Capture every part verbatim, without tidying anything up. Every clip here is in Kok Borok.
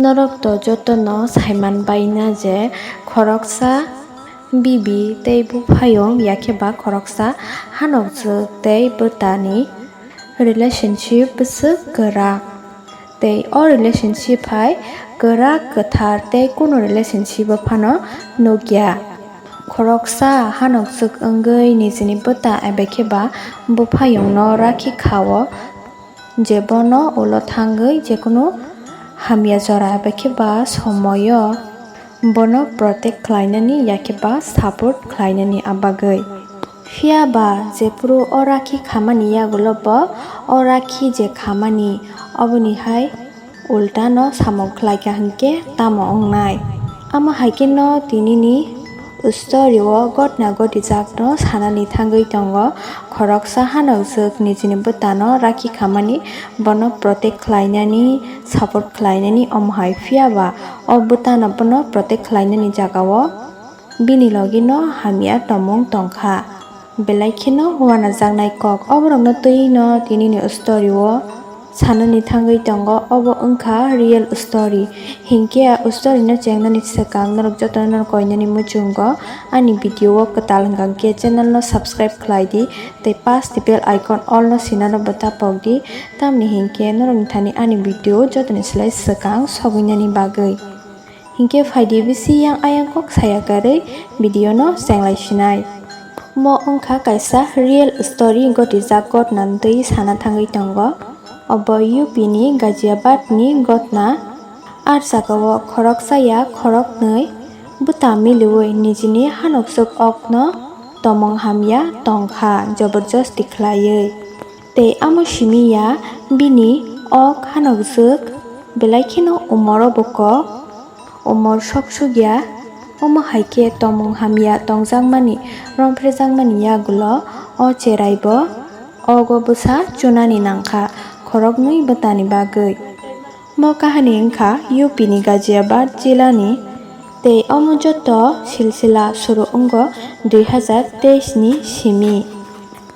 Norok to jotono saiman baina je khoroksa bibi tei buphayung, yakhe ba khoroksa hanokjwk tei bwtani relationship bwswk kwrak. Tei o relationship hai kwrak, kwthar tei kunu relationship o phano nukya. Khoroksa hanokjwk wngwi nijini bwta eba khe ba buphayungno rakhi kha-o, je bono ulo thangwi jekunu hamya jora eba khe ba somoio bono protect khlainani yakhe ba support khlainani abagwi. Phiya ba jephuru o rakhi khamani yagulo bo o rakhi je khamani oboni hai ultano samung khlaikha hinkhe tamo wngnai? Amo hai kheno tinini story o gotna gotijakno sanani thangwi tongo. Khoroksa hanokjwk nijini bwtano rakhi khamani, bono protect khlainani, support khlainani omo hai. Phiya ba o bwtano bono protect khlainani jagao bini logino hamya tongmung tongkha. Belai kheno uanajaknai kok. Oborokno twi no tinini story o sanani thangwi tongo, obo wngkha real story. Hinkhe a story no chengnani swkang norok jotono no koinani muchungo ani video o kwtal hwnkha khe channel no subscribe khlai di tei pas ni bell icon all no sinano bwtapok di, tamni hinkhe norokni thani ani video jotoni slai swkang sogwinani bagwi. Hinkhe phaidi bisi yang ayang kok saya karwi video no chenglai sinai. Mo wngkha kaisa real story gotijak gotna twi sana thangwi tongo. Obo U P ni Ghaziabad ni gotna. Ar jagao khoroksa ya khoroknwi bwta miliwi nijini hanokjwk okno tomong hamya tongkha joborjosti khlaiwi. Tei amo simi ya bini ok hanokjwk belai kheno umoro bo kok, umor sok suk ya. Omo hai khe tomong hamya tongjakmani, romphrejakmani yagulo o cherai bo ogo bwsa chunani nangkha khoroknwi bwtani bagwi. Mo kahani wngkha U P ni Ghaziabad jila ni, tei omo joto silsila suru wngo dui hazar teis ni simi.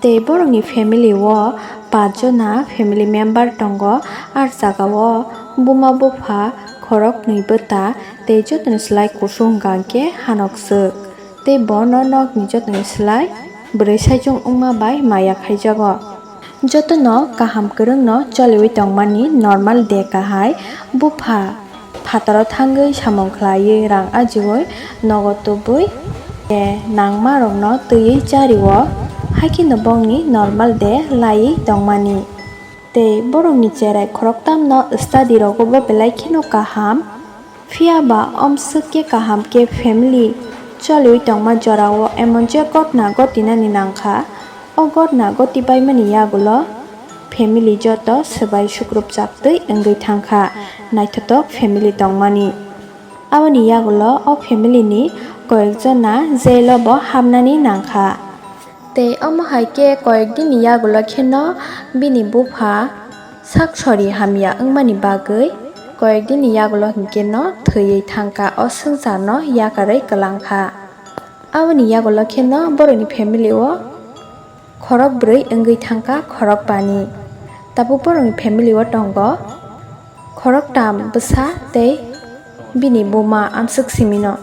Tei borokni family o pach jona family member tongo. Ar jagao buma bupha khoroknwi bwta tei jotoni slai kusu hwnkha hwnkhe hanokjwk. Tei bono nokni jotoni slai bwrwi saichung wngma bai maya khaijago. Jotono kaham kwrwngno choliwi tongmani normal de kahai. Bupha phataro thangwi samung khlaiwi rang ajiwi nogo tubui tei nangmarokno twiwi chario, haikheno bongni normal de laiwi tongmani. Tei borokni cherai khoroktamno study rogo bo belai kheno kaham. Phiya ba omswk khe kaham khe family choliwi tongma jorao emon je gotna gotinani nangkha. O gotna gotibaimani yagulo family joto swbai sukrupchaktwi wngwi thangkha, naithotok family tongmani. Aboni yagulo o family ni koyekjona jail o bo hapnani nangkha. Tei omo hai khe koyek din ni yagulo kheno bini bupha sak sori hamya wngmani bagwi koyek din ni yagulo hinkhe no thwiwi thangkha, o swngcharno yakarwi kwlangkha. Aboni yagulo kheno borokni family o khorok bwrwi wngwi thangkha, khorok bani. Tabuk borokni family o tongo khoroktam bwsa tei bini buma amswk simino.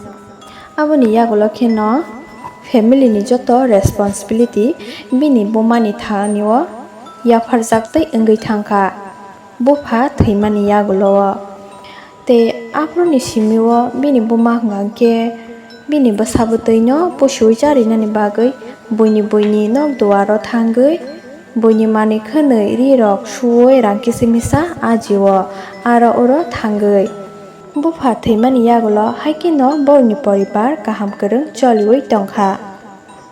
Aboni yagulo kheno family ni joto responsibility bini bumani thani o yapharjak tei wngwi thangkha, bupha thwimani yagulo o. Tei aphuruni simi o bini buma hwnkha khe bini bwsa bwtwi no pusiwi charinani bagwi buini buini nok duaro thangwi buini manwi khwnwi ri rok suwi rang kisa misa aji o aro oro thangwi. Bupha thwimani yagulo hai kheno borokni poribar kaham kwrwng choliwi tongkha.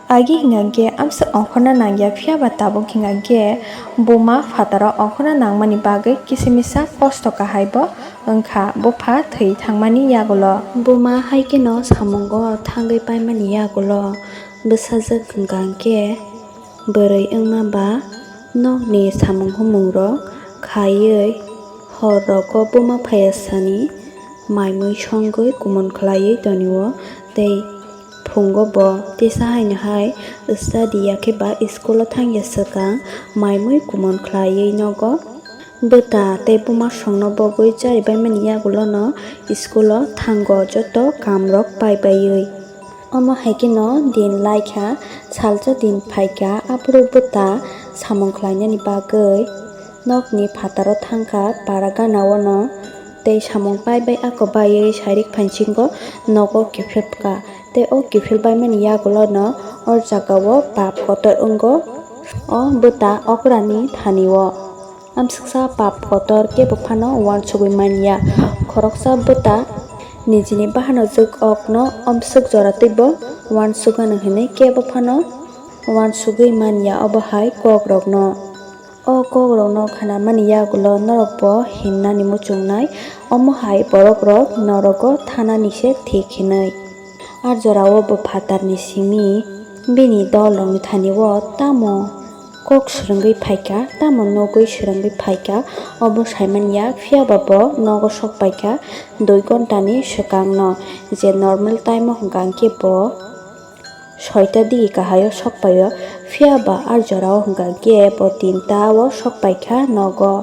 Agi hingkha khe amswk ongkhorna nangya, phiya ba tabuk hingkha khe buma phataro ongkhorna nangmani bagwi kisa misa kosto kahai bo wngkha bupha thwi thangmani yagulo. Buma hai kheno samungo thangwi paimani yagulo bwsajwk hingkha khe bwrwi wngma ba nokni samung humung rok khaiwi hor rogo buma phaiya sani mai mui songwi kumon khlaiwi tonio tei phungo bo tisa haino hai study ya khe ba school o thangya swkang mai mui kumon khlaiwi nogo Bwta tei buma songno bogwi charibaimani yagulono school-o thango joto kamrok paibaiwi. Omo hai kheno din laikha, salsa din phaikha, aphuru bwta samung khlainani bagwi nokni phataro thangkha para ganaono tei samung paibai ako baiwi sairik phansingo nogo kiphilkha tei o kiphilbaimani yagulono o jagao pap kotor wngo o bwta okrani thanio. Amsuksa pap kotor kebo phano uansugwi manya. Khoroksa bwta nijini bahanojwk okno amsuk jora twibo uansugano hwnwi kebo phano uansugwi manya, obo hai kokrokno. O kokrokno khnamani yagulo norokbo himnani muchungnai, omo hai borokrok norogo thanani se thik hinwi. A jorao bo phatarni simi bini dolrokni thanio tamo kok swrwngwi phaikha, tamo nugwi swrwngwi phaikha, obo saimanya, phiyaba bo nogo sok paikha dui ghontani swkangno, je normal time-o hwnkha hwnkhe bo soita digi kahai-o sok paio, phiyaba a jorao hwnkha hwnkhe bo tinta-o sok paikha nogo.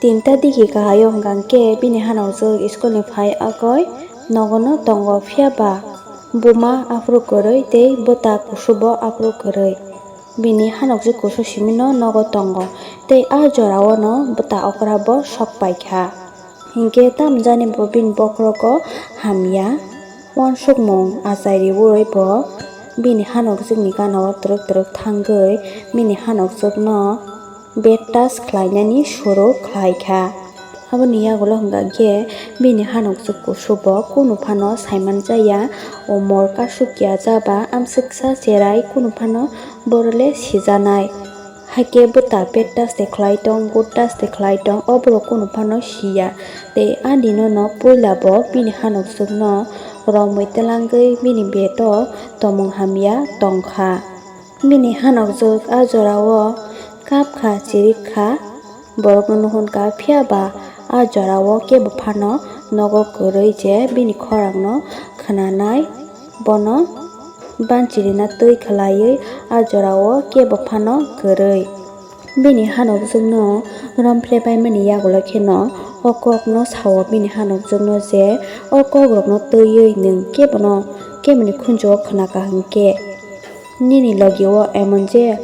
Tinta digi kahai-o hwnkha hwnkhe bini hanokjwk school-ni phai agoi nogono tongo, phiyaba buma aphuru kwrwi tei bwta kusubo aphuru kwrwi. Bini hanokjwk kusu simino nogo tongo tei a jorao no bwta okra bo sok paikha. Hinkhe tamjani bo bini bokhorogo hamya uansukmung achai riui bo bini hanokjwkni ganao twrwk twrwk thangwi bini hanokjwkno bed touch khlainani suru khlaikha. Aboni yagulo hwnkha khe bini hanokjwk kusubo kunu phano saimanjaya, umor kasukya jaba amswksa cherai kunu phano borole sijanai. Haikhe bwta bed touch de khlai tong, good touch de khlai tong, o borok kunu phano siya. Tei a dino no puila bo bini hanokjwkno romwi twlangwi bini bed o tomung hamya tongkha. Bini hanokjwk a jorao kapkha, chirikha, borokno nuhun kha, phiyaba a jorao kebo phano nogo kwrwi je bini khorangno khwnanai, bono banchirina twi khlaiwi a jorao kebo phano kwrwi. Bini hanokjwkno romphre paimani yagulo kheno o kokno sao bini hanokjwkno je o kokrokno twiwi nwng kebono, keboni khunjugo khwnakha hwnkhe, nini logio emon je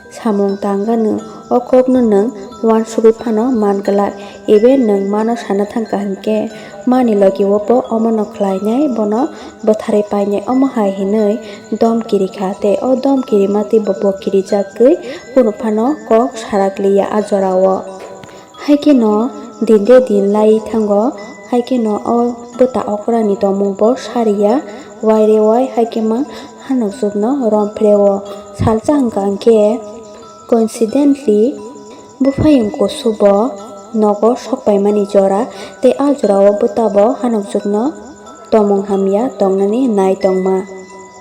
samung tang gano, o kokno nwng uansugwi phano man glak, even nwng mano sana thangkha hwnkhe, mani logio bo omono khlainai, bono bwtharwi painai, omo hai hinwi dom kirikha tei o dom kirimatwi bo bo kirijagwi kunu phano kok sarakliya a jorao. Haikheno din de din lai thango, haikheno o bwta okrani tongmung bo sariya, waire wai haikhema hanokjwkno romphre-o. Salsa hwnkha hwnkhe, coincidentally, buphayung kusubo nogo sokpaimani jora tei a jorao bwtabo hanokjwkno tomung hamya tongnani nai tongma.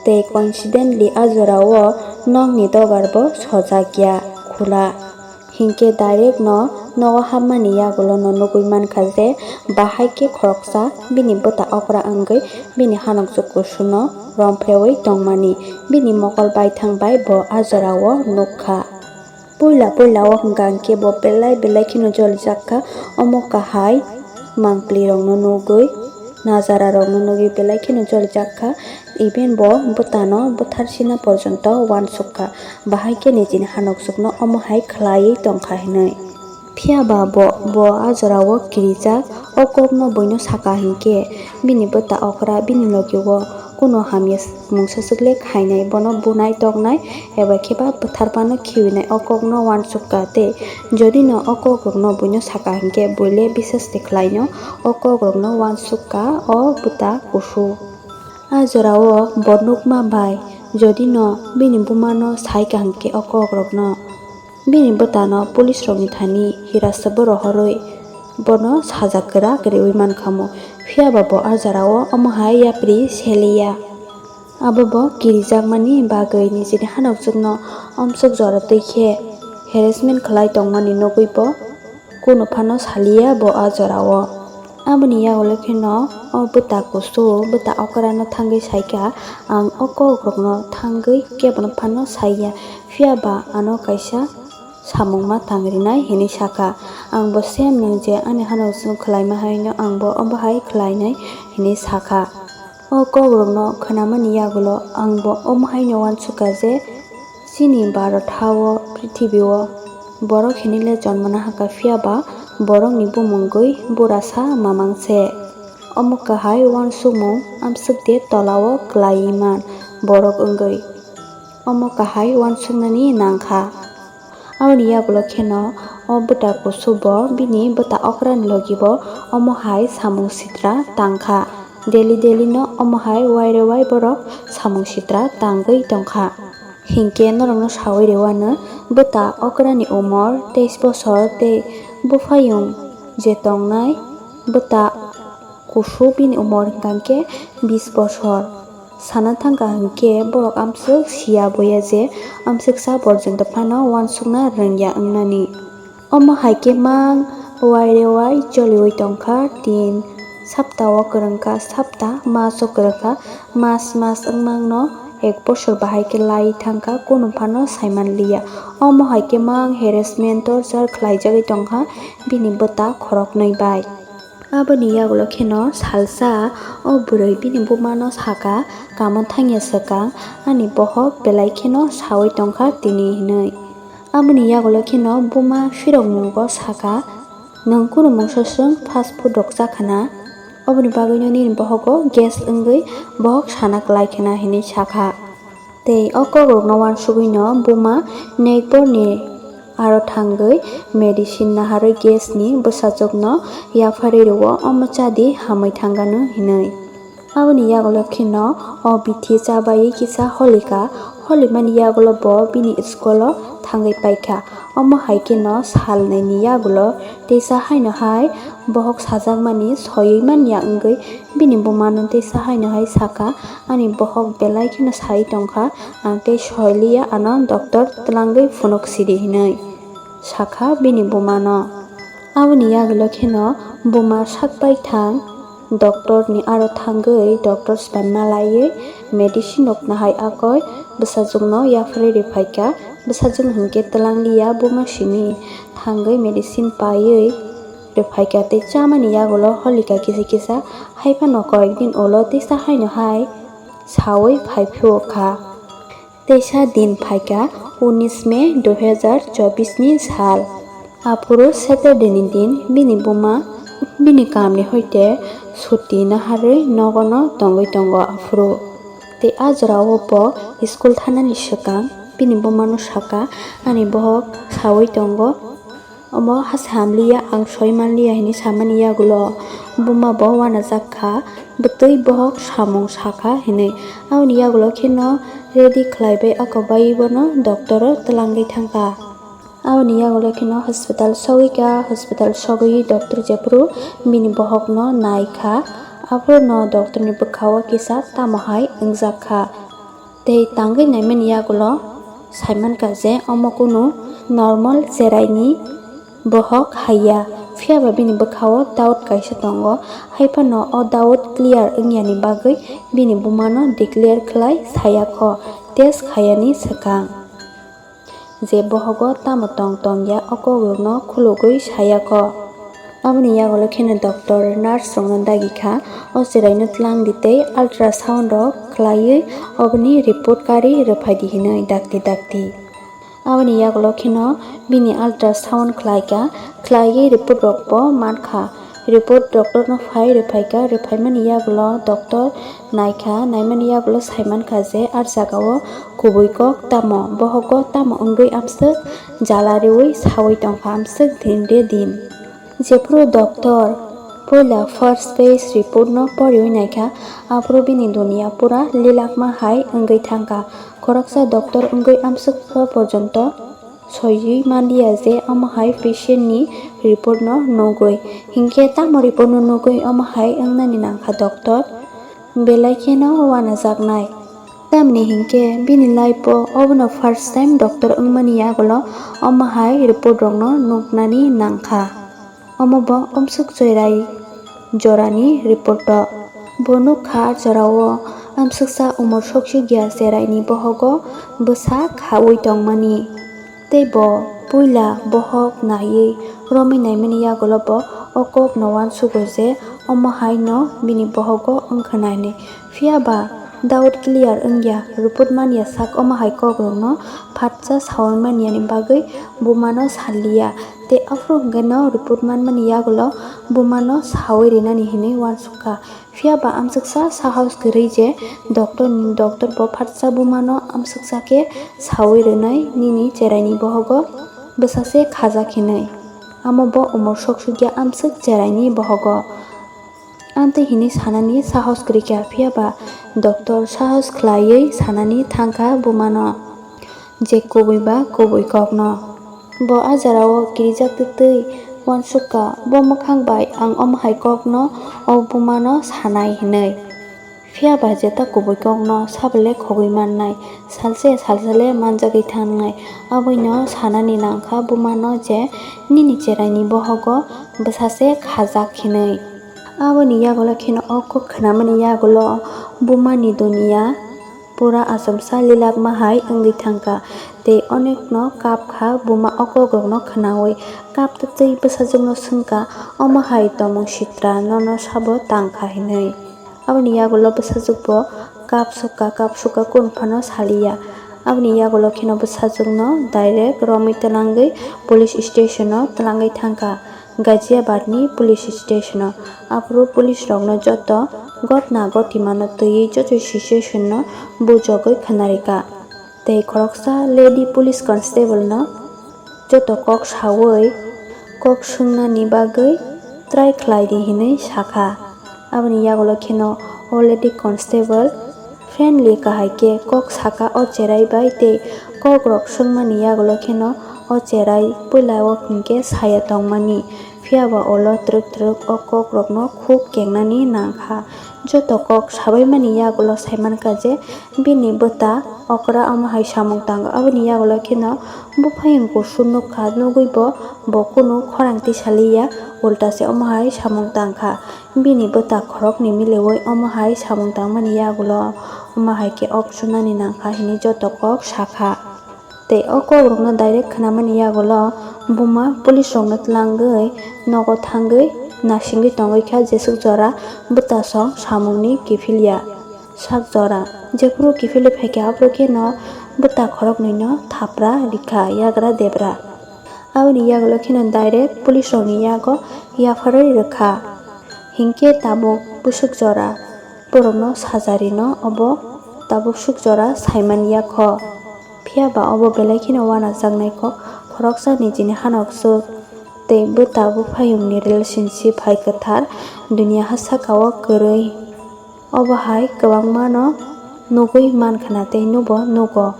Tei coincidentally a jorao nokni dogar bo sojak ya, khula. Hinkhe direct no nogo hapmani yagulo no nugwi mankha je bahai khe khoroksa bini bwta okra wngwi bini hanokjwk kusuno romphrewi tongmani. Bini mokol baithang bai bo a jorao nukha. Puila puila o hwnkha hwnkhe bo belai belai kheno jolijak kha, omo kahai mangpli rokno nugwi, najara rokno nugwi belai kheno jolijak kha, even bo bwtano bwtharsina porjonto uansuk kha, bahai khe nijini hanokjwkno omo hai khlaiwi tong kha hinwi. Phiya ba bo, bo a jorao kirijak, o kokno buino saka hinkhe bini bwta okra bini logio kunu hamya mungsa swk le khainai, bono bunai toknai eba khe ba bwtharphano khiwinai o kokno uansuk kha tei jodi no o kokrokno buino saka hinkhe bui le bisas de khlaino o kokrokno uansuk kha o bwta kusu. A jorao bo nukma bai jodi no bini buma no sai kha hinkhe o kokrokno. Bini bwtano police rokni thani hirasabo rohorwi bono saja kwrak riwi mankha mo, phiya ba bo a jorao omo hai yapri seliya. Abo bo kirijakmani bagwi nijini hanokjwkno omswk jora twi khe harassment khlai tongmani nugwi bo kunu phano saliya bo a jorao. Aboni yagulo kheno o bwta kusu bwta okrano thangwi saikha, "Ang o kokrokno thangwi kebono phano saiya, phiya ba ano kaisa samung ma tang rinai hinwi sakha. Ang bo same nwng je ani hano chwng khwlaima haino ang bo omo hai khwlainai hinwi sakha. O kokrokno khwnamani yagulo ang bo omo haino uansukha je chini Bharat ha-o, prithibi-o borok hinwi le jonmo nahakha, phiya ba borokni bumungwi burasa mamang se. Omo kahai uansukmung amswk de tola-o kwlaiwi man borok wngwi. Omo kahai uansuknani nangkha. Aboni yagulo kheno o bwta kusu bo bini bwta okrani logi bo omo hai samung sitra tangkha. Daily daily no omo hai waire wai borok samung sitra tangwi tongkha. Hinkhe norokno sawi rwano, bwta okrani umor teis bosor tei buphayung je tongnai bwta kusu bini umor hwnkha khe bis bosor. Sana thangkha hinkhe borok amswk siya boya je amswksa porjonto phano uansukna rwngya wngnani. Omo hai khe mang waire wai choliwi tongkha, tin sapta o kwrwngkha, sapta mas o kwrwngkha, mas mas wngmangno ek bosor bahai khe lai thangkha, kunu phano saimanliya. Omo hai khe mang harassment, torture khlaijagwi tongkha bini bwta khoroknwi bai. Aboni yagulo kheno salsa o bwrwi bini bumano sakha, "Kamo thangya swkang, ani bohok belai kheno sawi tongkha tini," hinwi. Aboni yagulo kheno buma phirok mugo sakha, "Nwng kunu mungsa swng fast food rok chakhana, oboni bagwino nini bohogo gas wngwi bohok sana kwlai khena," hinwi sakha. Tei o kokrokno uansugwino buma nekborni aro thangwi medicine naharwi gas ni bwsajwkno yapharwi rwo, "Omo chadi, hamwi thangano," hinwi. Aboni yagulo kheno o bithi chabaiwi kisa holikha, holimani yagulo bo bini school o thangwi paikha. Omo hai kheno salnwi ni yagulo teisa haino hai bohok sajakmani soiwi manya wngwi bini bumano teisa haino hai sakha, "Ani bohok belai kheno sai tongkha, ang tei soiliya, ano doctor twlangwi phunuk sidi," hinwi sakha bini bumano. Aboni yagulo kheno buma sak pai thang doctor ni aro thangwi doctor bai malaiwi medicine rok nahai akoi bwsajwkno yapharwi riphaikha. Bwsajwk hinkhe twlangliya, buma simi thangwi medicine paiwi riphaikha tei chamani yagulo holikha kisa kisa, haiphano koyekdin ulo teisa haino hai sawi phai phiyokha. Teisa din phaikha, unis May dui hazar chobbish ni sal. Aphuru Saturday ni din bini buma bini kamni hoite suti naharwi nogono tongwi tongo aphuru. Tei a jorao bo school thanani swkang bini bumano sakha, "Ani bohok sawi tongo." Omo hasa hamliya, ang soi manliya hinwi samani yagulo buma bo uanajak kha, bwtwi bohok samung sakha hinwi. Aboni yagulo kheno ready khlaibai ako bai bono doctor o twlangwi thangkha. Aboni yagulo kheno hospital sogwikha, hospital sogwi doctor jephuru bini bohokno naikha, aphuru no doctor ni bwkhao kisa tamo hai wngjak kha. Tei tangwi naimani yagulo saimankha je omo kunu normal cheraini bohok haiya, phiyaba bini bwkhao doubt kaisa tongo, haiphano o doubt clear wngyani bagwi bini bumano declare khlai sayakho test khaiyani swkang. Je bohogo tamo tong tongya, o kokrokno khulugwi sayakho. Aboni yagulo kheno doctor, nurse rokno dagi kha, o cheraino twlang di tei ultrasound rok khlaiwi oboni report kari rwphai di hinwi dakti dakti. Aboni yagulo kheno bini ultrasound khlaikha, khlaiwi report rokbo mankha. Report doctor no phai rwphaikha, rwphaimani yagulo doctor naikha, naimani yagulo saimankha je ar jagao kubui kok tamo, bohogo tamo wngwi amswk jala riwi sawi tongkha amswk din re din. Jephuru doctor poila first page report no poriwi naikha, aphuru bini duniya pura lilakma hai wngwi thangkha. Khoroksa doctor wngwi amswk porjonto soiwi manliya je omo hai patient ni report no nugwi. Hinkhe tamo report no nugwi omo hai wngnani nangkha doctor? Belai kheno uanajaknai. Tamni hinkhe bini life o obono first time doctor wngmani yagulo omo hai report rokno nuknani nangkha. Omo bo amswk chwrai jorani report o. Bo nukha jorao amswksa umor sokchukya cheraini bohogo bwsa khaui tongmani. Tei bo Puila bohok naiwi romwi naimani yagulo bo o kokno uansugo je omo haino bini bohogo wngkha nainwi. Phiya ba doubt clear wngya, report manya sak omo hai kokrokno phatsa saui manyani bagwi bumano saliya. Tei aphuru hwnkhe no report manmani yagulo bumano saui rinani hinwi uansukha. Phiya ba amsuksa sahos kwrwi je doctor ni, doctor bo phatsa bumano amsuksa khe saui rwnai nini cheraini bohogo bwsa se khajak hinwi. Amo bo umor sok sukya amsuk cheraini bohogo. Amtwi hinwi sanani sahos kwrwi kha, phiya ba doctor sahos khlaiwi sanani thangkha bumano je kubui ba kubui kokno. Bo a jorao kirijak twtwi uansukha, bo mwkhang bai ang omo hai kokno o bumano sanai hinwi. Phiya ba jeta kubui kokno sabole khogwi mannai, salsa ya salsa le manjagwi thangnai. Aboino sanani nangkha bumano je nini cheraini bohogo bwsa se khajak hinwi. Aboni yagulo kheno o kok khnamani yagulo bumani duniya pura achomsa lilakma hai wngwi thangkha, tei onekno kapkha buma o kokrokno khnaui. Kap twtwi bwsajwkno swngkha, "Omo hai tongmung sitra nono sabo tangkha?" hinwi. Aboni yagulo bwsajwkbo kapsukha, kapsukha, kunu phano saliya. Aboni yagulo kheno bwsajwkno direct romwi twlangwi police station-o twlangwi thangkha, Ghaziabad-ni police station-o. Aphuru police rokno joto gotna gotimano twiwi joto situation-no bujogwi khwnarikha. Tei khoroksa lady police constable-no joto kok saui kok swngnani bagwi try khlai di hinwi sakha. Aboni yagulo kheno o lady constable friendly kahai khe kok sakha o cherai bai, tei kokrok swngmani yagulo kheno o cherai puila o hinkhe saya tongmani, phiya ba ulo twrwk twrwk o kokrokno khuk kengnani nangkha. Joto kok sabaimani yagulo saimankha je bini bwta okra omo hai samung tango. Aboni yagulo kheno buphayung kusu nukha, nugwi bo, bo kunu khorang tisaliya, ulta se omo hai samung tangkha. Bini bwta khoroknwi miliwi omo hai samung tangmani yagulo omo hai khe ok sunani nangkha hinwi joto kok sakha. Tei o kokrokno direct khnamani yagulo buma police rokno twlangwi nogo thangwi nasingwi tongwi kha, jeswk jora bwtasong samungni kiphilya. Sak jora jephuru kiphilwi phaikha, aphuru kheno bwta khoroknwino thapra rikha yagra debra. Aboni yagulo kheno direct police rokni yago yapharwi rwkha. Hinkhe tabuk bwswk jora borokno sajarino obo tabuk swk jora saimanya kho. Phiya ba obo belai kheno uanajaknai kok, khoroksa nijini hanok swk tei bwta buphayungni relationship hai kwthar duniya ha sakao kwrwi. Obo hai kwbangmano nugwi mankha na tei nubo nugo.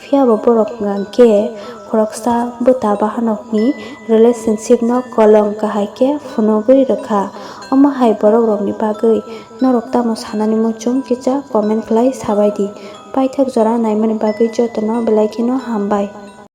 Phiya bo borok hwnkha khe khoroksa bwta bahanokni relationship no kolom kahai khe phunugwi rwkha. Omo hai borok rokni bagwi norok tamo sanani muchung kisa comment khlai sabai di. Paithak jora naimani bagwi jotono belai kheno hambai.